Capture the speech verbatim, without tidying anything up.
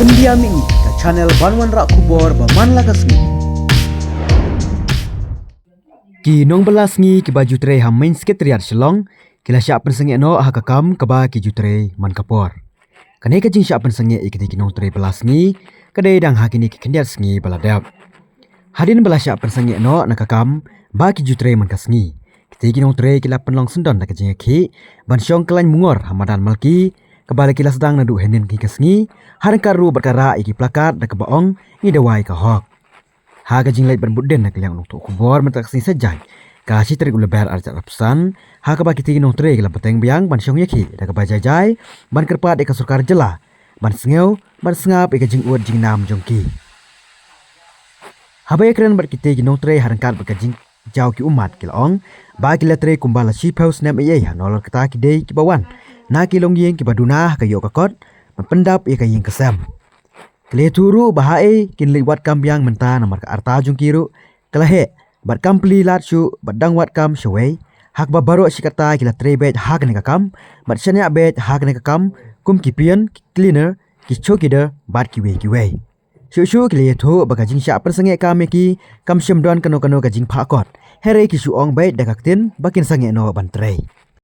India Mihngi, ka channel ban wanrah khubor ba man la ka sngi. Ki nongbylla sngi kiba ju trei ha Main Secretariat Shillong ki la shah pynsangeh noh ha ka kam kaba ki ju trei man ka por. Kane ka jingshah pynsangeh ïa kitei ki nongtrei bylla sngi ka dei dang ha kine ki khyndiat sngi ba la dep. Hadien ba la shah pynsangeh noh na ka kam ba ki ju trei man ka sngi, kitei ki nongtrei ki la pynlong syndon da ka jingïakhih ban shong kyllaiñ mungor ha madan Malki, kaba la ki la sdang naduh hynnin ka sngi, ha ryngkat ruh bad ka rah ïa ki plakat da kaba ong, "Ngi dawa ïa ka hok." Ha ka jingleit ban bud dien na ka liang u nongthoh khubor mynta ka sngi Saitjaiñ, ka shi tarik u Lber arhajar arphew san, ha kaba kitei ki nongtrei ki la bteng biang ban shong ïakhih da kaba jai jai ban kyrpad ïa ka sorkar jylla ban sngew ban sngap ïa ka jingud jingnam jong ki. Haba ïakren bad kitei ki nongtrei ha ryngkat bad ka jingjaw ki ummat, ki la ong ba ki la trei kumba la shiphew snem ei ei ha nalor kata ki dei kiba wan na ki longïing kiba duna ha ka ïoh ka kot ban pyndap ïa ka ïing ka sem. Ki la ïathuh ruh ba haei kin leit wad kam biang mynta namar ka rta jong ki ruh ka la heh bad kam plie lad shuh bad dang wad kam shawei, ha kaba baroh shi katta ki la trei beit ha kane ka kam bad shaniah beit ha kane ka kam kum ki peon, ki cleaner, ki chowkidar bad kiwei kiwei. Shuh shuh ki la ïathuh ba ka jingshah pynsangeh kam ïa ki kam shym don kano kano ka jingphah kot, hynrei ki shu ong beit da ka ktien ba kin sangeh noh ban trei.